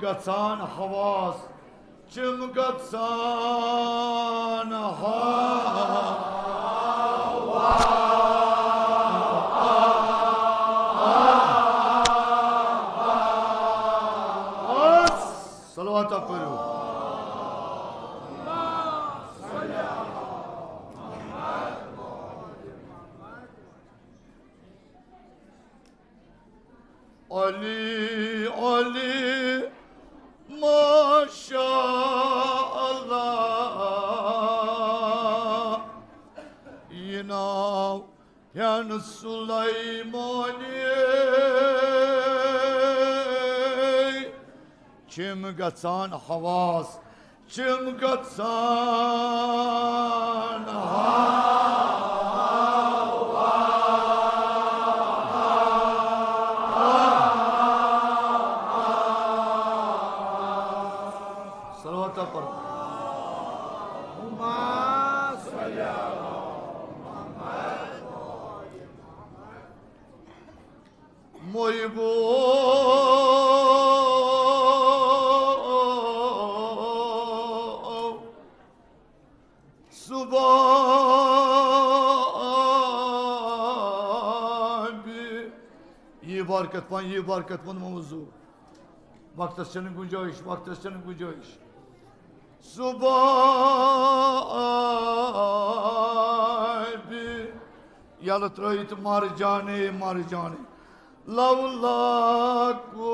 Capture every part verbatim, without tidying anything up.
گژھان حواس، چِم گژھان حواس۔ صلوات پٔرِو۔ علی، علی، ماشاء اللہ، یہِ ناو ہٮ۪ن سلیمانی۔ چھِم گژھان حواس، چھِم گژھان حواس۔ صلوات پر۔ محبو، صبح بی۔ یہِ برکت پن، یہِ برکت پن موضوع۔ وقتس چھنہٕ گنجٲیش، وقتس چھنہٕ گنجٲیش۔ صبح بی۔ یلہٕ ترٲیِتھ مر جانے، مر جانے۔ لولا کو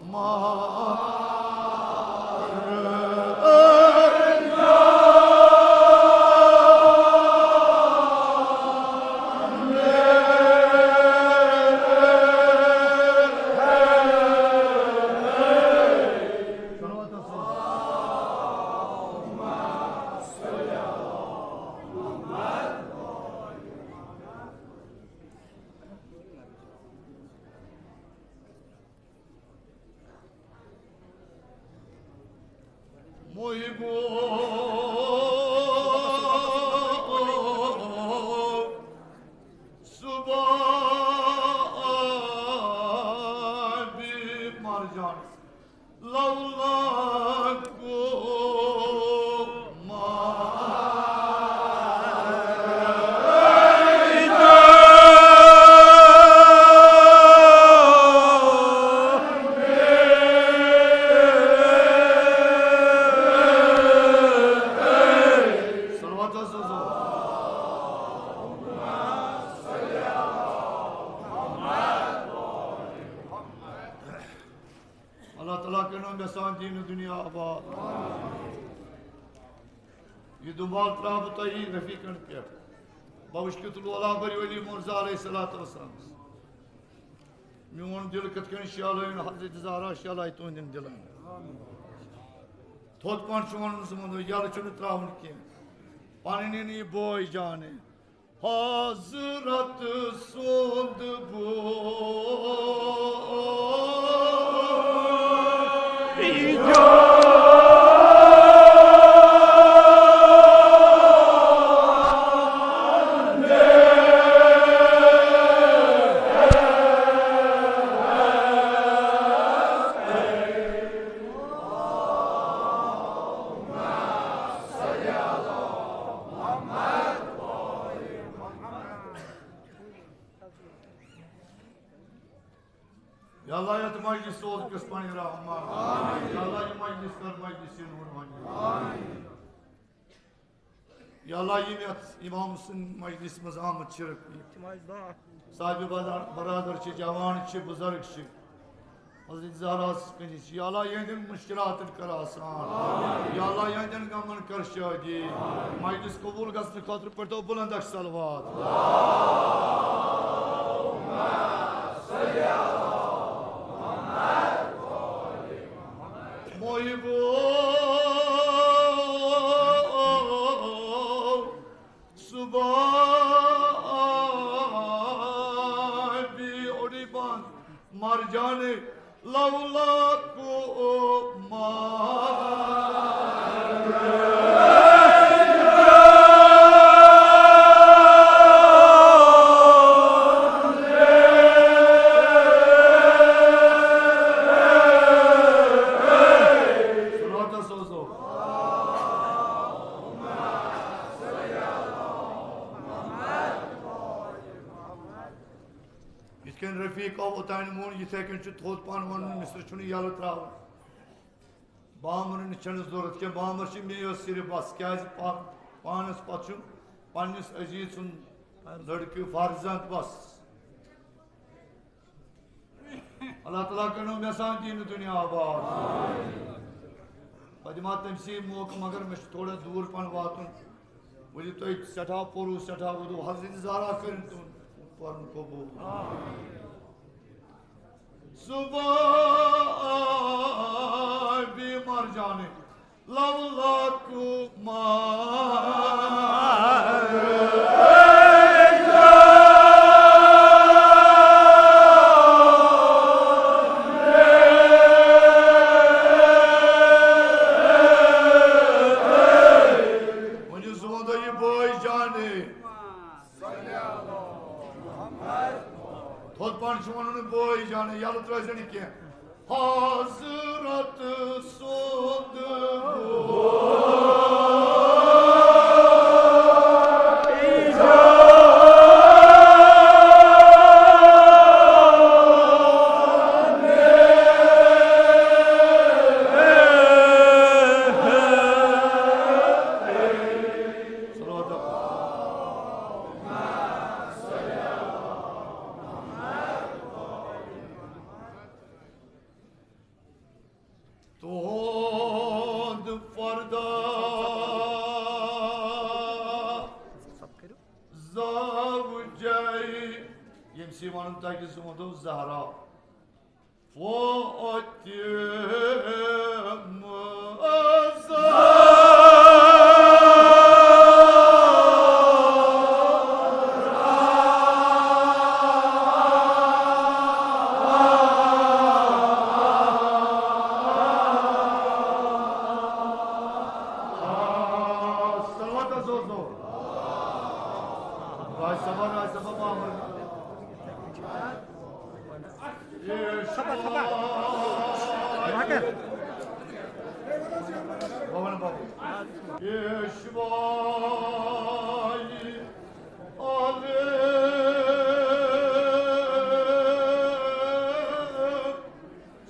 مر۔ محبو، صبح بی مر جان۔ لولا کو اللہ تعالیٰ کٔرِنو مےٚ سان دیٖن و دُنیا آباد۔ یہِ دُنبال ترٛاوٕ بہٕ تۄہہِ رفیٖقن پٮ۪ٹھ۔ بہٕ وٕچھٕ کیُتھ لولاب بریو علی مرزا علیہ الصلوۃ والسلام۔ میون دِل کِتھ کٔنۍ شیلٲوِن حضرت زہرا شیلایہِ تُہنٛدٮ۪ن دِلن۔ تھوٚد پہن چھُ وَنُن زٕ وَنو، یَلہٕ چھُنہٕ ترٛاوُن کینٛہہ۔ پَنٕنۍ یہِ بوے جانٕے۔ حضرت سُنٛد بوے جان۔ یا اللہ، یتھ مجلس سوز کس پنٕنۍ رحمت۔ یا اللہ، یہِ مجلس کر مجلس نورانی۔ یا اللہ، یِم یتھ امام سٕنٛدِ مجلس منٛز آمٕتۍ چھِ، صاحب برا-، برادر چھِ، جوان چھِ، بزرگ چھِ، حضرت زہرا سٕنٛز کٔنی چھِ۔ یا اللہ، یِہنٛدٮ۪ن مشکلاتن کر آسان۔ یا اللہ، یِہنٛدٮ۪ن غمن کر شٲدی۔ مجلس قبول گژھنہٕ خٲطرٕ پٔرۍتو بلند اکھ صلوات۔ محبو، صبح بی اوڑی بند مر جانے۔ لولا کو مر۔ کِنہٕ رفیق آو اوٚتانۍ ووٚن، یِتھَے کٔنۍ چھُ تھوٚد پَن وَنُن، مِصرٕ چھُنہٕ یَلہٕ ترٛاوُن۔ بامبرٕنۍ چھَنہٕ ضوٚرَتھ کینٛہہ، بامبر چھِ مےٚ یٲژ صرف بَس، کیٛازِ پا-، پانَس پَتہٕ چھُم پنٛنِس عزیٖز سُنٛد لٔڑکہٕ فرزند بَس۔ اللہ تعالیٰ کٔرِنو مےٚ سان دیٖنہٕ دُنیا آباد۔ بہٕ دِمہٕ ہا تٔمۍ سٕے موقعہٕ، مگر مےٚ چھُ تھوڑا دوٗر پَہَن واتُن۔ ؤلِو تُہۍ سٮ۪ٹھاہ پوٚرُو، سٮ۪ٹھاہ ووٚدُو، حضرت زہرا کٔرِن تُہُنٛد پَرُن قبوٗل۔ صبح آبِ مرجانِ لولا کما۔ ؤنِو زٕ وَنو یہِ بٲے جانٕے۔ تھوٚد پَہَن چھُ وَنُن بٲے جانٕے، یَلہٕ ترٛٲوزِ نہٕ کینٛہہ۔ حضرت سُنٛد تُہُنٛد پردٕ زوجے، ییٚمہِ سۭتۍ وَنُن تۄہہِ کہِ سُہ ووٚنُو زہرا۔ فوتِمہ۔ صلوات حظ اوس نو۔ راج صٲبہ، راج صٲبہ، بابر۔ اے شبا، شبا۔ بابا، بابا۔ اے شبا۔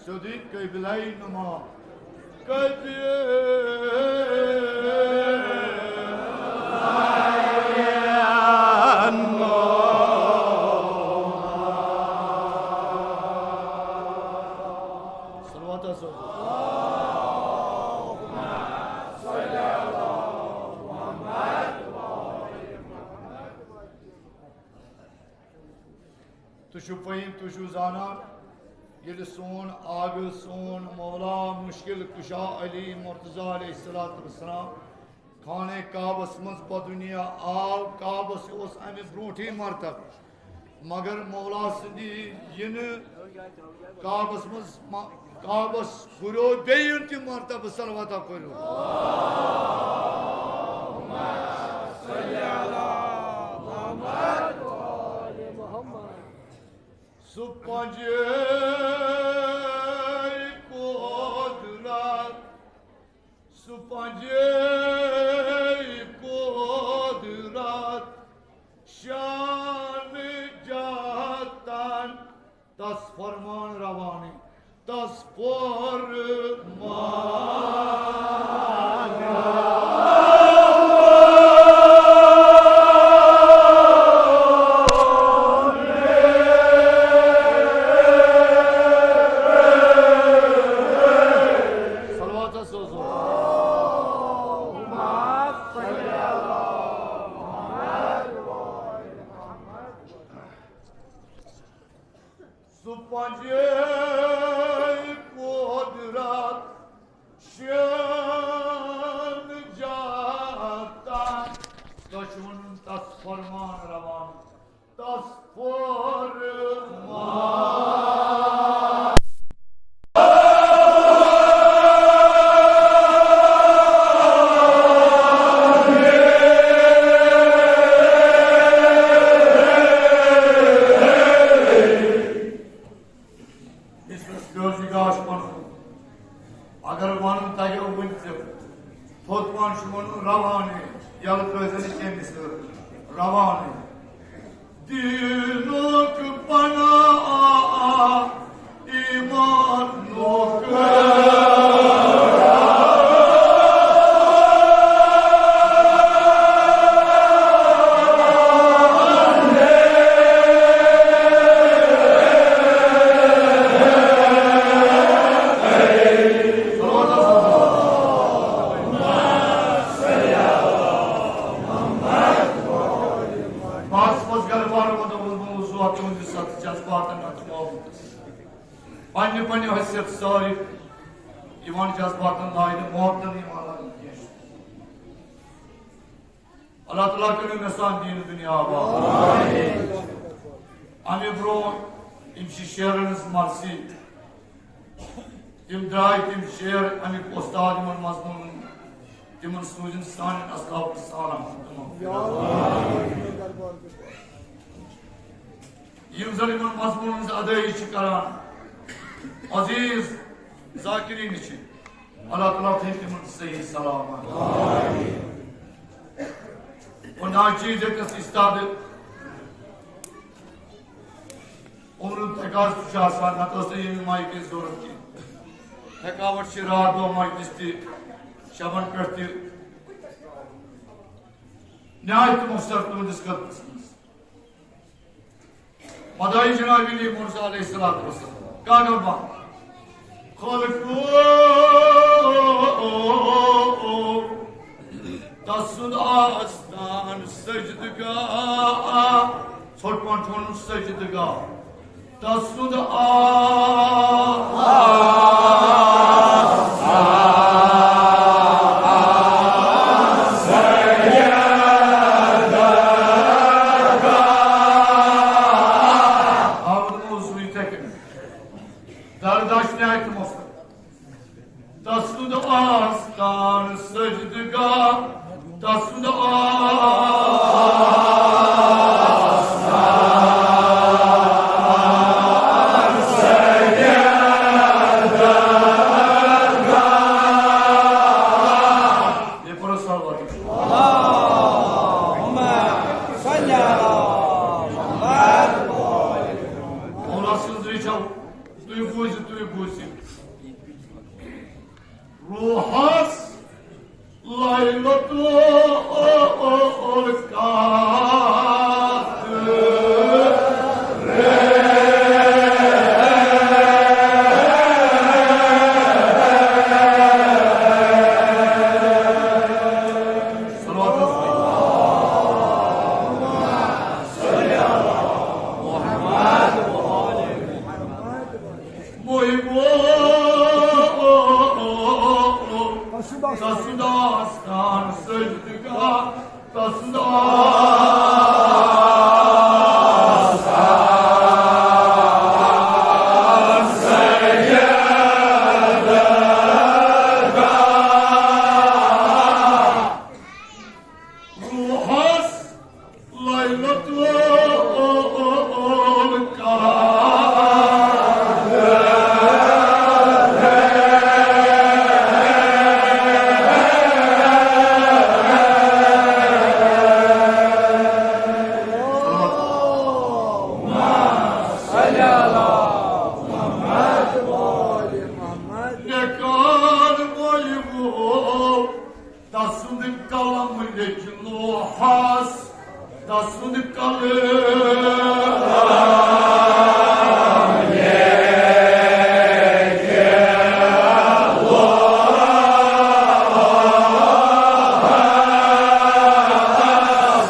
سیوٚدُے قبلہ نما۔ قبلہ نما۔ صلوات حظ۔ تُہۍ چھِو فہیم، تُہۍ چھِو زانان، ییٚلہِ سون آغا، سون مولا، مشکل کشا علی مرتضیٰ علیہ الصلوۃ والسلام خانہ کعبس منٛز بدنیا آو، کعبس اوس امہِ برونٹھٕے مرتب، مگر مولا سٕنٛدِ یِنہٕ کعبس منٛز ما-، کعبس ہُریو بیٚیہِ تہِ مرتبہٕ صلواتہ کٔرِو۔ سُہ پنجے قدرت، سُہ پنجے قدرت شان جاتن، تس فرمان روانی، تس فرمان۔ صلوات حظ سوزو۔ سُہ پنجے قدرت شان جاتن۔ تۄہہِ چھُ وَنُن تس فرمان روان۔ تس فرمان۔ یُس نہٕ سیوٚد یہِ گاش پَنُن۔ اگر وَنُن تَگیو وٕنہِ تہِ، تھوٚد پَہَن چھُ وَنُن روانٕے، یَلہٕ ترٛٲوزِ نہٕ کینٛہہ مِصرٕ، روانٕے۔ دیٖنُک پَناہ بس بس گرٕ بارٕ وَنو ووٚنمُت وضوٗحات تُہٕنٛدِس اَتھ جذباتن اَتھ محبتس۔ پننہِ پننہِ حیثیت سٲری یِوان جذباتن لاینہٕ، محبتن یِوان لاینہٕ کینٛہہ۔ اللہ تعالیٰ کٔرِو مےٚ سان دیٖن دُنیا آباد۔ اَمہِ برٛونٛہہ یِم چھِ شیرن ہٕنٛز مرثی۔ تِم درٛاے تِم شعر اَمِکۍ اُستاد یِمن مضموٗنن، تِمن سوٗزِن سانٮ۪ن اسلافن سلام تِمن۔ یِم زن یِمن مضموٗنن ہٕنٛز ادٲیگی چھِ کران، عزیٖز ذاکرین چھِ، اللہ تعالیٰ تھٲیِن تِمن صحیح سلامت۔ اور ناچیز ییٚتٮ۪س استاد عمرُک تقاضہٕ تہِ چھُ آسان، نتہٕ ٲس نہٕ ییٚمہِ مایکٕچ ضروٗرت کینٛہہ۔ تھکاوٹ چھِ راتھ دۄہ مایکَس تہِ، شبن پٮ۪ٹھ تہِ۔ نہایت مۄخصر تُہٕنٛدِس خدمتس منٛز۔ مداحِ جناب علی مرتضیٰ علیہ الصلوۃ والسلام۔ کاغذ بند۔ خالق تسُنٛد آستان سجدگاہ، ژھوٚٹ پٲٹھۍ ووٚنُن سجدگاہ۔ تسُنٛد آستان سجدگاہ۔ آمد موضوع یِتھے کٔنۍ۔ درد آسہِ نہایت مۄخصر۔ تسُنٛد آستان سجدگاہ، تسُنٛد آستان سجدگاہ۔ بیٚیہِ پَرو صلوات۔ اللهم صل على محمد۔ مولا سٕنٛز رِچھو، تُہۍ بوٗزِو، تُہۍ بوٗزِو۔ روحس لیلۃ القدر۔ صلوات۔ محبو تسُنٛد آستان سجدگاہ، تسُنٛد آستان سجدگاہ۔ روحس لیلۃ القدر۔ مےٚ کر وۄنۍ ووت تسُنٛد قلم لیکھِ لوحس، تسُنٛد قلم لیکھِ لوحس۔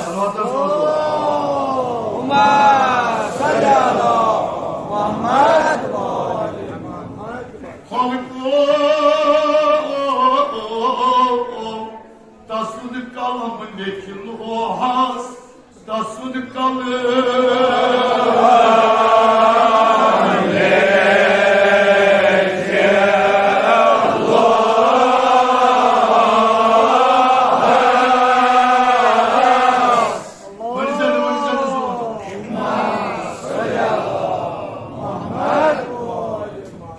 صلوات حضور۔ اللهم صل على محمد وآل محمد۔ خالق تسُنٛد قلم لیکھِ لوحس، تسُنٛد قلم لیکھِ لوحس۔ ؤنۍ زن، ؤنۍ زن زور۔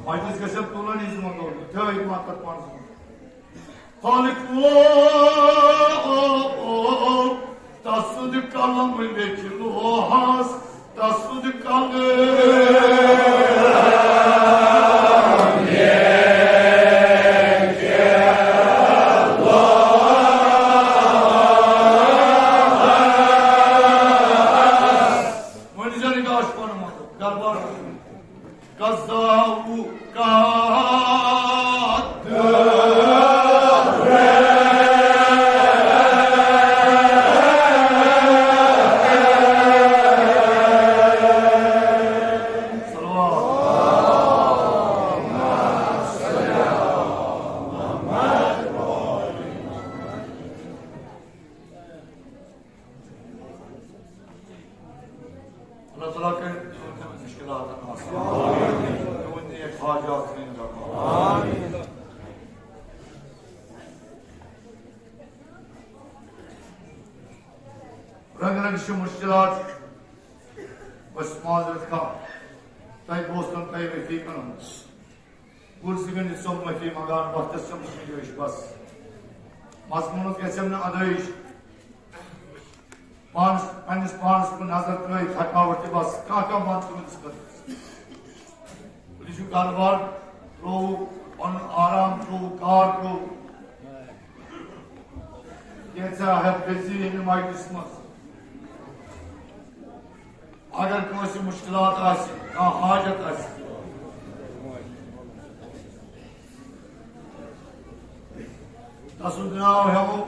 وۄنۍ گژھِ تُلُن یہِ زور، تھٲوِو مطلب پانس منٛز۔ خالق وول، تسُنٛد قلم لیکھِ لوحس، تسُنٛد قلم لیکھِ لوحس۔ وۄنۍ زن گاش پنُن مطلب، دربار۔ قضاء قدر۔ اللہ تعالیٰ کٔرِنۍ تُہٕنٛدٮ۪ن مُشکِلاتَن آسان۔ تُہٕنٛدۍ نیک حاجات کٔرِنۍ رَفع۔ رنگ رنگ چھِ مُشکِلات، بس معذرت خواہ۔ تۄہہِ دوستن، تۄہہِ رفیقن ہُنٛد۔ گُل سِگنٛڈِ صٲب معٲفی منٛگان، وقتس چھم گُنجٲیِش بس۔ مضموٗنس گژھٮ۪م نہٕ ادٲیِش۔ پانس، پننِس پانس کُن نظر ترٲوِتھ تھکاوٹ تہِ بس۔ کانٛہہ کانٛہہ منٛد تُلُن خٲطرٕ۔ یہِ چھُ کارٕبار ترٛووُکھ، پنُن آرام ترٛووُکھ، کار ترٛووُکھ۔ کینٛژھا ہٮ۪تھ گٔژھۍ ییٚمہِ مجلسہِ منٛز۔ اگر کٲنٛسہِ مُشکِلات آسہِ، کانٛہہ حاجت آسہِ، تسُنٛد ناو ہٮ۪مو،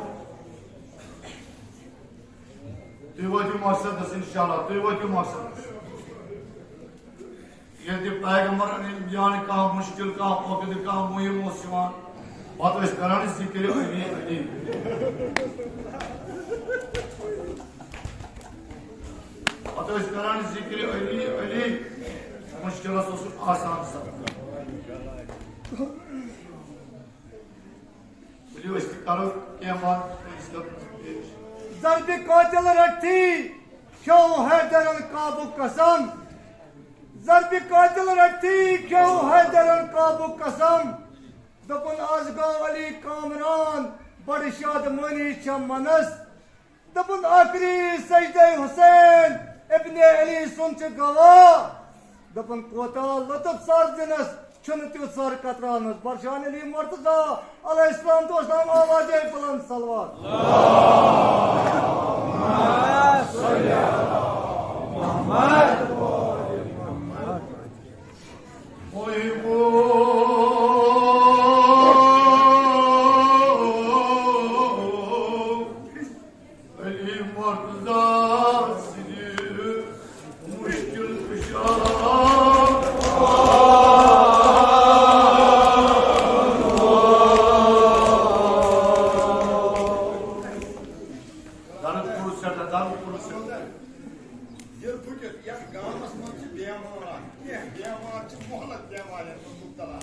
تُہۍ وٲتِو مقصدس، انشاءاللہ، تُہۍ وٲتِو مقصدس۔ ییٚلہِ تہِ پیغمبر علیہ یعنی کانٛہہ مُشکِل، کانٛہہ وقت، کانٛہہ مُہِم اوس یِوان، پتہٕ ٲسۍ کران ذِکرِ علی علی۔ پتہٕ ٲسۍ کران ذِکرِ علی علی، مُشکِلس اوس آسان سپدان۔ ؤلِو أسۍ تہِ کرو کینٛہہ وَتھ أسۍ کرو پیش۔ ضربِ قاتل رٹھی کھیو حیدرن کعبُک قسم۔ ضربِ قاتل رٹھی کھیو حیدرن کعبُک قسم۔ دوٚپُن، از گوٚو علی کامران، بڑٕ شادمٲنی چھےٚ منس۔ دوٚپُن، ٲخری سجدے حسین ابن علی سُنٛد چھُ گواہ۔ دوٚپُن، کوتاہ لطف ساز دِنس چھُنہٕ تیُتھ سر کتراونس۔ برشان علی مرتضی علیہ السلام تو اسلام آوازے بلند صلوات۔ علی مرتضی سٕنٛدِ مُشکِل کُشا۔ درد کوٚرُس سٮ۪ٹھاہ، درد کوٚرُس سٮ۪ٹھاہ۔ دِل پھُٹِتھ، یَتھ گامَس منٛز چھِ بیمار، کینٛہہ بیمار چھِ مۄحلت بیمارٮ۪ن منٛز مُبتلا۔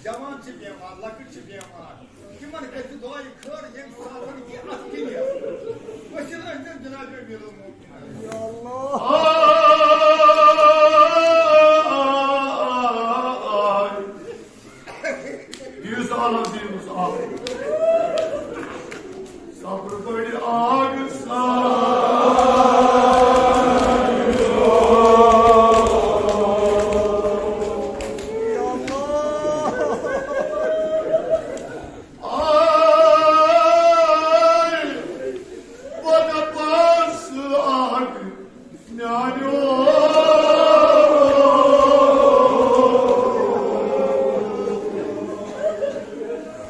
جوان چھِ بیمار، لۄکٕٹۍ چھِ بیمار۔ تِمن گژھِ دعایہِ خٲر، ییٚمہِ ساتہٕ یہِ اَتھ کِنۍ أسۍ چھِنہٕ أسۍ دِنۍ جناب أمیٖر المومنیٖن۔ یا اللہ۔ دِیِو سا عالم، دِیِو سا عالم۔ صبر بڑِ آگ سان۔ آے، بہٕ دَپس آگ میانیو۔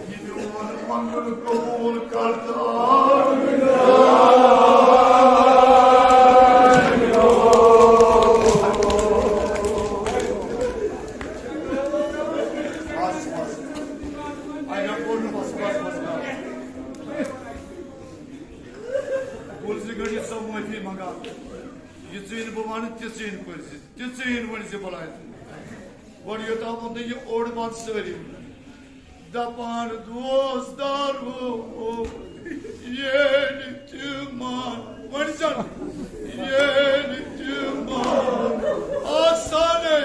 یہِ میون منگُن قبول کر تہٕ آگ۔ بس، بس۔ اَگر کوٚر نہٕ بس، بس، بس، بس۔ گُل سِگنٛڈِ صٲب معٲفی منٛگان۔ یِژٕے نہٕ بہٕ وَنہٕ، تِژٕے نہٕ کٔرۍ زِ، تِژٕے نہٕ ؤنۍ زِ بَلاے۔ گۄڈٕ یوٚتام ووٚن تہٕ یہِ اوٚڑ بَتہٕ سٲری۔ دَپان دوستدارو، ییٚلہِ تہِ مان، وۄنۍ زَن ییٚلہِ تہِ مان آسانَے۔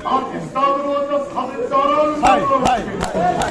اکھ استاد روزنس خدمت کران۔ ہاے، ہاے۔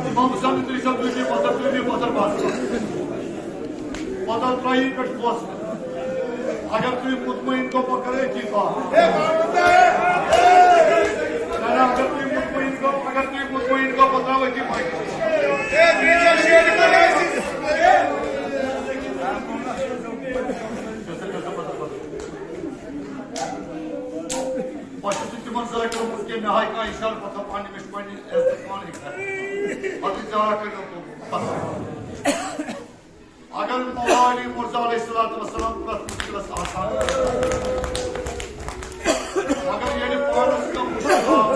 امام حسن اندری صٲب، تُہۍ بِہِو پتھر، تُہۍ بِہِو پتھر، بس۔ پتہٕ ترٛٲیِو پٮ۪ٹھ پونٛسہٕ۔ اگر تُہۍ مطمئن گوٚو، بہٕ کرٕ أتی کتھ۔ نہ، نہ، اگر تُہۍ مطمئن گوٚو، اگر تُہۍ مطمئن گوٚو، بہٕ ترٛاوٕ أتی mic۔ بہٕ چھُس نہٕ تِمن ذٲکرن منٛز کینٛہہ، مےٚ ہاے کانٛہہ اِشارٕ، بہٕ تھاوٕ پننہِ، مےٚ چھُ پننہِ عزتُک پانَے خیال۔ پتہٕ زیادٕ کٔرِو۔ اگر مولا علی مرزا علیہ الصلوۃ والسلام پرٛٮ۪تھ مُشکِلس آسان، مگر ییٚلہِ پانس کانٛہہ مُشکِل آو،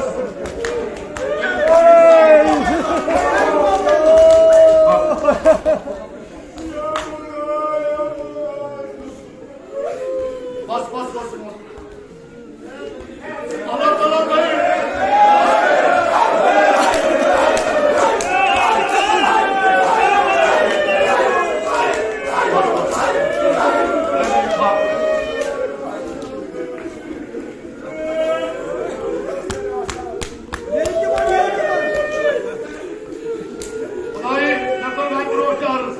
بس، بس، بس، بس۔ اللہ تعالیٰ کرے۔ خداے، مےٚ کوٚر وۄنۍ برونٛٹھ تہِ عرض،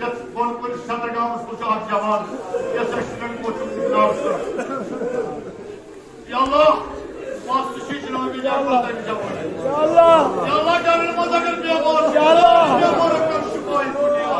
یَتھ بۄن کُن شطرگامَس منٛز چھُ اکھ جوان، یَتھ اَسہِ سۭتۍ ووت چھُ ناو سُہ۔ یا اللہ، بس ژٕ چھُے جناب جان، بس تَمہِ جوان۔ یا اللہ۔ یا اللہ، گرن منٛز اگر بیمار چھُ، یا اللہ۔ بیمارَن کر شفا دُنیا۔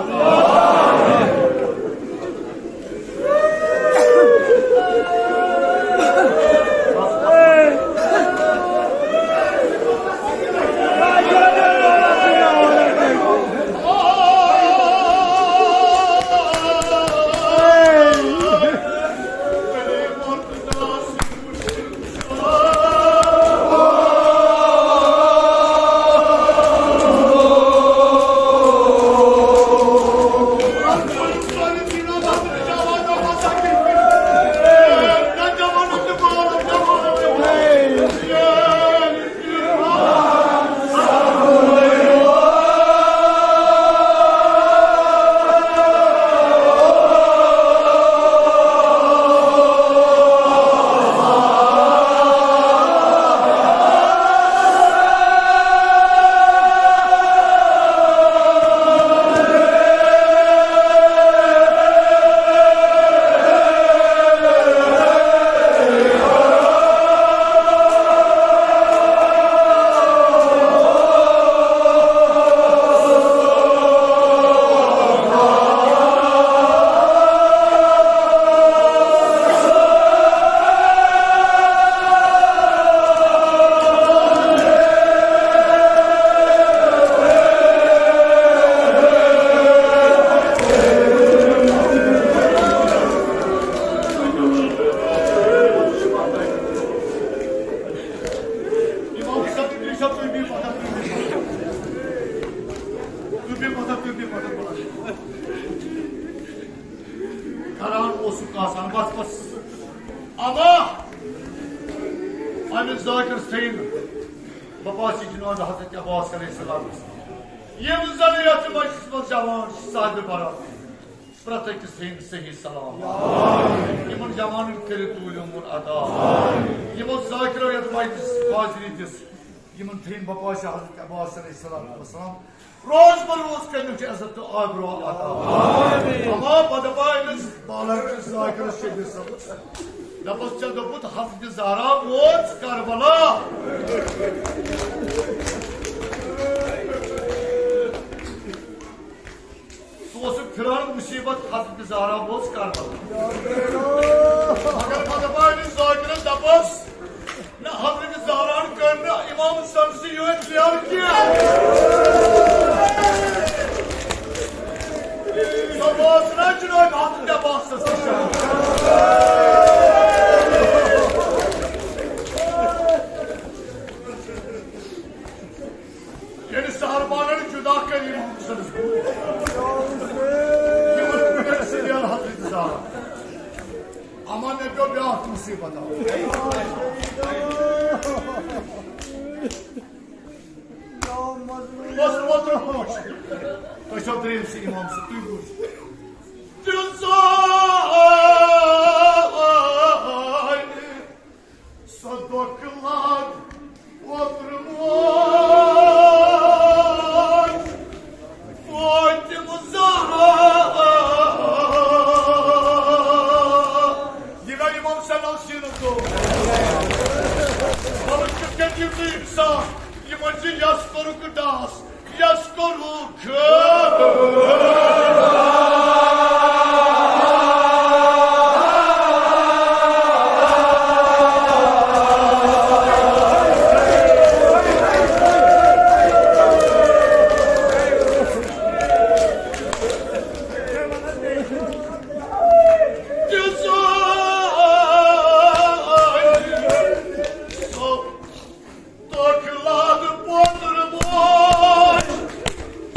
کران اوسُکھ آسان، بس، بس۔ اما، امہِ ذاکر سٕنٛدۍ بپاسی جناب حضرت عباس علیہ السلام، یِم زن یتھ مجلس منٛز جوان چھِ، صاحب برابر، پرٛٮ۪تھ أکِس ہٕنٛدۍ صحیح سلام۔ یِمن جوانن کٔرِو طویل عمر عطا۔ یِمو ذاکرو یتھ مجلس حاضری دِژ، یِمن تھٲیِن بپاسی حضرت عباس علیہ السلام روز بہ روز کرنٕچ عزت تہٕ آبرو عطا۔ اما بہٕ دپہٕ أمِس بالغ کِس ذاکرس شبیر صٲبس، دپس، ژےٚ دوٚپُتھ حضرت زہرا وٲژ کربلا۔ سُہ اوسُکھ پھِران مُصیٖبت، حضرت زہرا وٲژ کربلا۔ مگر بہٕ دپہٕ أمِس ذاکرس، دپس، نہ، حضرت زہرا ہن کٔر نہٕ امام حسن سٕے یوت زیارت کینٛہہ۔ سۄ وٲژ نہ جناب حضرت عباسس نِش۔ ییٚلہِ سہربانن جدا کٔر امام حسنس کُن، یِمن کُلٮ۪ن سۭتۍ حضرت زہرا۔ اما مےٚ پیوٚو بیٛاکھ مُصیٖبت اکھ۔ بس اوترٕ وٕچھ، تۄہہِ چھو ترٛیٚیِم سٕے امام سۭتۍ، تُہۍ بوٗزِو۔ تیُتھ زانہِ سۄ دۄکھ لاد اوترٕ وول۔ یِمن چھِ یَس کوٚرُکھ ڈاس، یَس کوٚرُکھ۔ تۄکھ لاد پوتُر موج،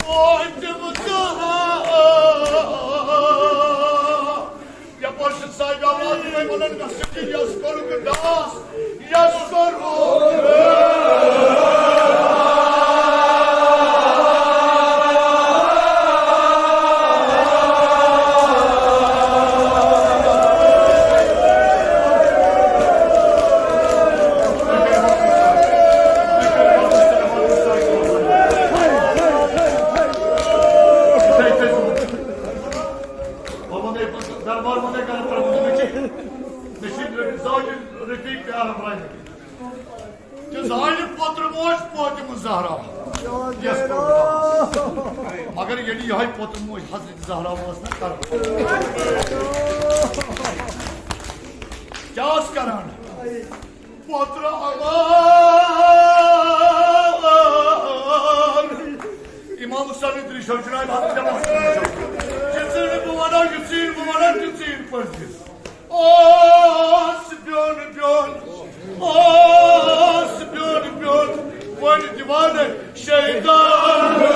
فاطمہ زہرا۔ یپٲرۍ چھِ صاحب اولاد یِمَے وَنان، مےٚ سۭتۍ یَس کوٚرُکھ ڈاس، یَس کوٚرُکھ۔ دربار منٛز گرم کران، مےٚ چھِ، مےٚ چھِ زاوجہِ رفیق تہِ عالم راجہِ۔ تہِ زانہِ پوتُر موج فاطمہ زہرا۔ یَس کوٚر۔ مگر ییٚلہِ یِہوٚے پوتُر موج حضرت زہرا اوس نہ کران۔ کیٛاہ اوس کران؟ پوتُر امان۔ امام حسین ادریس چھُ جناب حضرت امام حسین۔ یہِ ژیٖر بہٕ وَنو، یہِ ژیٖر بہٕ وَنو، تہِ ژیٖر پٔرزِ۔ اوس بیوٚن بیوٚن، اوس بیوٚن بیوٚن، وۄنۍ دِوانہٕ شیطان۔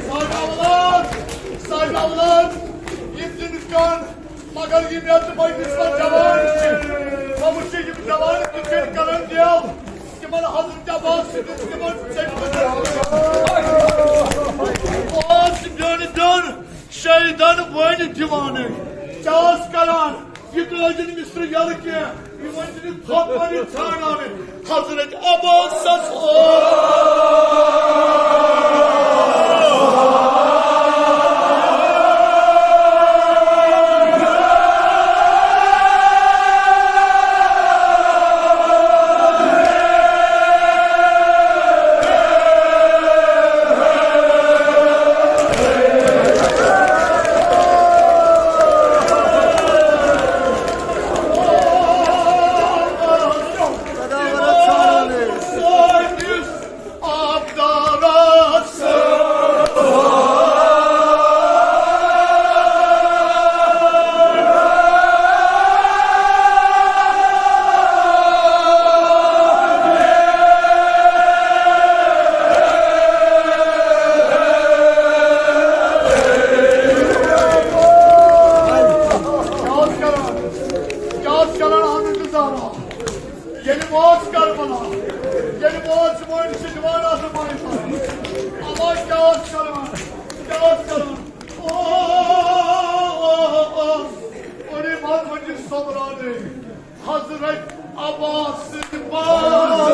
ساجاولاد، ساجاولاد، یہِ دِنہٕ کَن، مگر یہِ مےٚ تہٕ مجلس منٛز جوان چھِ، بہٕ وٕچھِ یِم جوان کِتھ کٔنۍ کرن دیو، تِمن حضرت عباس سٕنٛدِس تِمن ژٔٹۍ پٲٹھۍ۔ اوس بیوٚن بیوٚن شہیدن وٲنۍ دیوانہٕ، کیٛاہ اوس کران؟ یہِ ترٛٲوزِ نہٕ مِصرِ یَلہٕ کینٛہہ، یہِ ؤنۍ زِ نہٕ تھوٚپ وَنہِ ژھانٛڈان حضرت عباسَس اوس۔ کیٛاہ اوس کران؟ کیٛاہ اوس کران حضرت زہرا؟ ییٚلہِ وٲژ کربلا، ییٚلہِ وٲژ وٲنۍ سُہ جوان آسہٕ مٲنِتھ۔ اما کیٛاہ اوس کران؟ کیٛاہ اوس کران؟ او، او، او، او، اوٚرُے منٛز ؤنۍ سۄمبراونٕے۔ حضرت عباس سٕنٛدِ پاس۔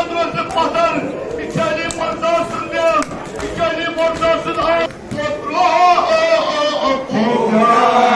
روزِ پتھر، یہِ چلی مرزا سٕنٛدِ، یہِ چلی مرزا سٕنٛدِ آ-، پوترو۔